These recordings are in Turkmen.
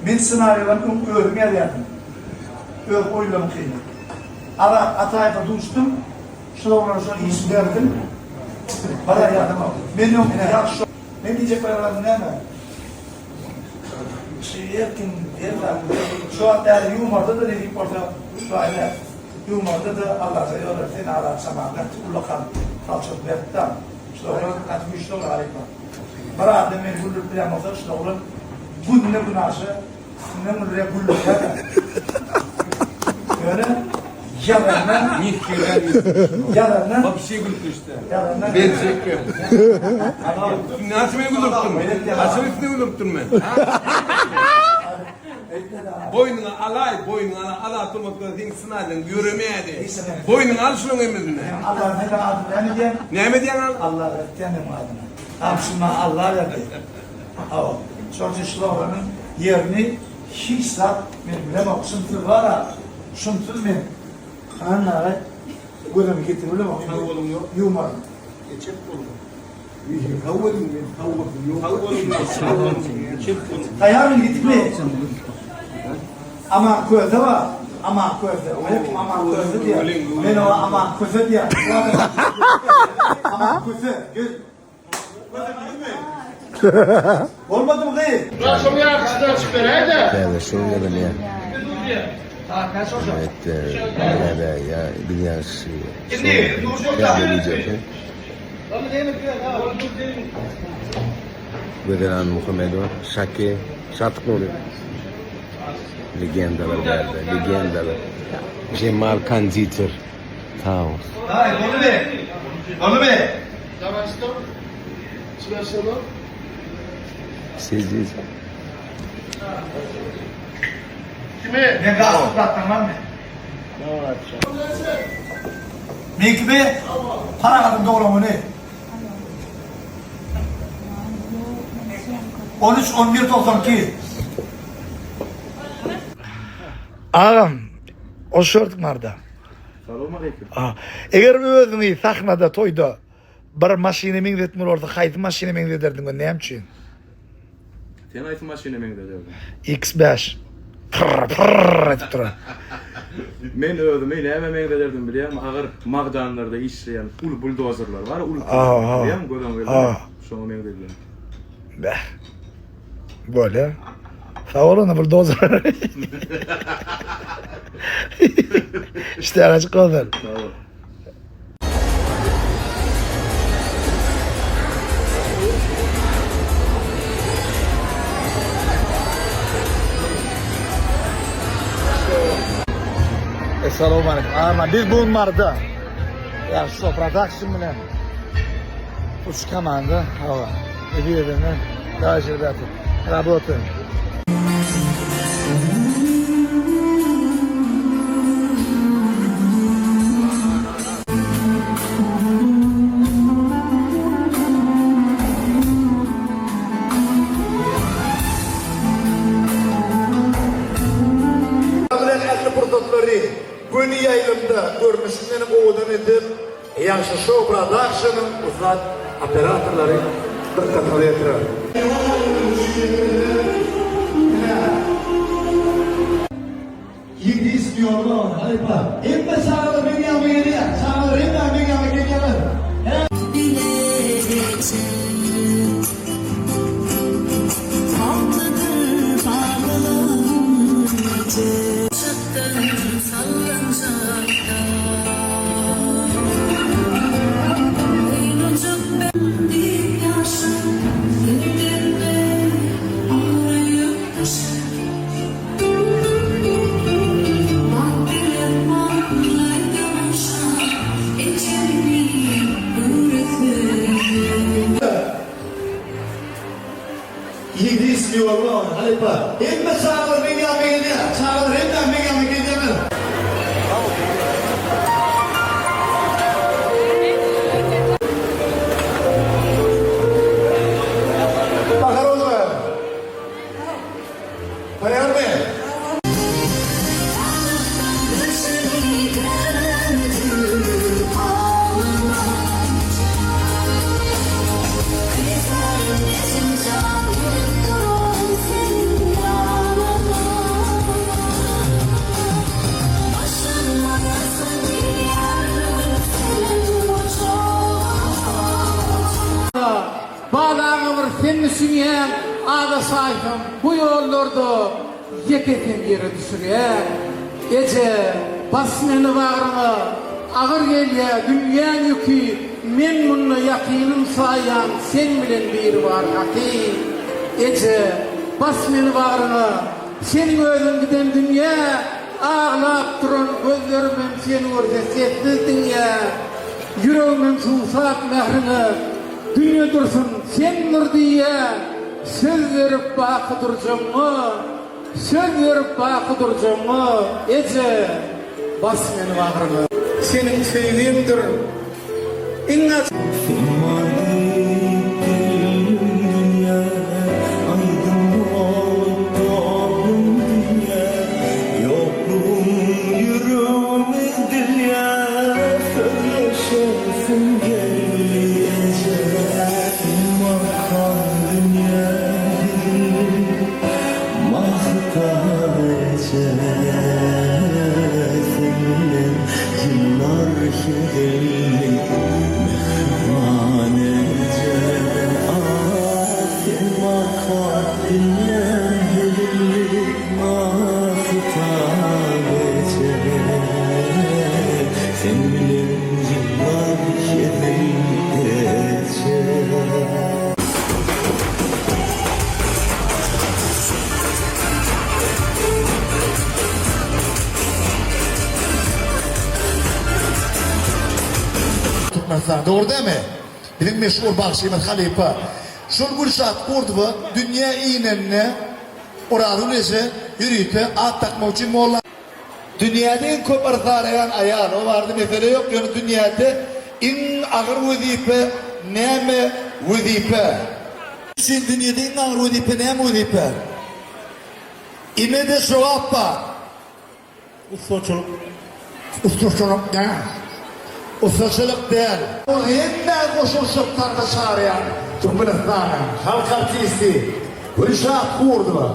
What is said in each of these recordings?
Men ssenariýalary öň özüm ýazýardym. Öz oýlarymkyny. Azat Ataýewe duşdum. Şular bilen şol işi berdim. Bir ýadamok. Men öň ýagşy Men diýjek bolýan näme? Şu erkin her zat. Şu wagt äri ýumarda-da nesip bolsa şu aýda ýumarda-da Allaja ýol berse Azat Şaman gaty ullakan salçot beripdi. Şu oglan gaty güýçli oglan halypa. Bir adam meni güldürip bilýän bolsa şu oglan günde günaşa üstünden güldürýär güldürýär-de. Ýöne ýazanda ýazanda Wapşe gülüp düşdi. Ýazanda Ben çekmem. Näçe men güldüripdim? Haçan üstüne güldüripdim men? Boýnuňa alaý, boýnuňa ala, ala turmakdan seň ssenariýaň ýöremeýärdi. Boýnuňa al şunuň emrini. Allah meniň adymy näme diýýäň? Näme diýýäň al? Allah berdi diýýän meniň adymy. Gamçyny maňa Allah berdi. Hawa. Şonuň üçin şul oglanyň ýerini hiç zat men bilemok. Şunsyz bar-a, şunsyz men Han aga gözümi getirip bilemok. Sag boluň ýok. Ýuwmaryn. Çep boluň. Sag boluň men sag boluň ýok. Sag boluň sag boluň çep boluň. Taýarmy gitmi? Aman köse bar. Aman köse. O hep Aman köse diýýär. Men oňa Aman köse diýýän. Aman köse. Gel. Bolmadymy gyz? Şoň ýarpysyny açyp beräý-dä. Täze şow ýazylýar. Elbetde, täze ýa biz ýagşy şow täze wideosy. Gözel Muhammedowa, Şaki, Şatyk Nury. Legendalar bärde, legendalar. Jemal konditer. Sag bol. Daýy, boldumy? Boldumy? Daway stop. Swersono. Siz Kime? Men gaz zatdan barmy? Meňkimi? Parahatyň doglan güni. 13 11 92. Agam, hoş gördük Marda. Salowmaleýkim. Eger özüňi sahnada, toýda bir maşyna meňzetmeli bolsa, haýsy maşyna meňzederdiň we näme üçin? Sen haýsy maşyna meňzederdiň? X5. Pyrr pyrr edip duran. Men özümi nämä meňzederdim bilýäňmi? Agyr magdanlarda işleýän uly buldozerler bar, uly. Bilýäňmi, göz öňüňe getirip, şoňa meňzedýän. Bäh. Bolýa. Sag bol onda buldozer. Işler açyk bolsun. Sag bol. Essalawmaleýkim. Arman biz bu gün Maryda. Ýa şu production bilen üç komanda. Hawa. Eziz Дальше, ребята, работаем. Bilen ähli pursatlary göni ýaýlymda görnüşinden owadan edip, Ýagşy Show Production-yň ussat operatorlary dykgatyňyza ýetirer. Ýigit istiýorlar ony halypa. Hemme çagalar meň ýanyma gelýär. Çagalar hemme meň ýanyma gelýärler. Ýigdi ismi ýoluna ony halypa. Hemme çagalar meň ýanyma gelýär. Çagalar hemme meň ýanyma gelýärler. Bahar oglan. Taýarmy? Ýaşaýsam bu ýollarda ýeke sen ýere düşürýäň. Eje, bas meni bagryňa, agyr gelýä dünýäň ýüki, men munda ýakynym saýýan seň bilen Biribar haky. Eje, bas meni bagryňa, seniň özüň giden dünýä, aglap duran gözlerimem seni görse sessiz diňýä. Ýüregimem suwsap mähriňe, Dünýe dursun, sen dur diýýä, Söz berip baky durjagyňa, Söz berip baky durjagyňa, Eje, bas meni bagryňa. Seniň söýgiňdir iň ajy. Sen bar diýip geldim dünýä, Aýdyň bolup doldum dünýä. Ýoklugyň ýüregimi dilýär, Sözleşesim geldi eje. Sen barkaň dünýä hezil, Mahtab eje. Sen bilen ýyllar hezilli, Mähriban eje. Ah, sen barkaň dünýä hezilli, Mahtab eje. Sen bilen ýyllar hezil eje. Türkmenistan dogry dälmi? Biziň meşhur bagşymyz halypa. Şol Gülşat Gurdowa dünýä inende Orazgül eje ýörite at dakmak üçin molla. Dünýäde iň köp yrsaraýan aýal, o barada mesele ýok, ýöne dünýäde iň agyr wezipe näme wezipe? Üçin dünýede iň agyr wezipe näme wezipe? Ine-de jogap bar. Ussaçylyk. Ussaçylyk däl. Ussaçylyk däl. Ol hemmä goşulyşyp tansa çagyrýan Türkmenistanyň halk artisti Gülşat Gurdowa.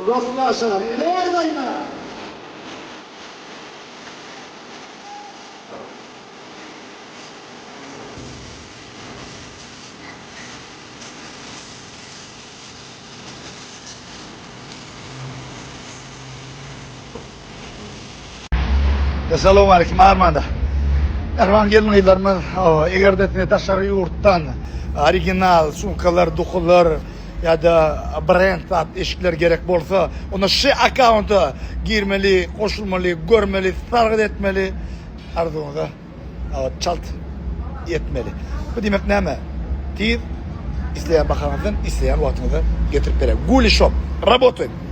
Rastlaşalım. Neredeyim? Essalawmaleýkim Armanda. Mähriban gelin-gyzlarymyz, eger-de size daşary ýurtdan original sumkalar, duhular, ýa-da brend zat eşikler gerek bolsa, onda şu akkaunta girmeli, goşulmaly, görmeli, sargyt etmeli. Arzuwyňyza çalt ýetmeli. Bu diýmek näme? Tiz isleýän bahaňyzdan isleýän wagtyňyzda getirip berýär. Guli Shop. Rabotaýym.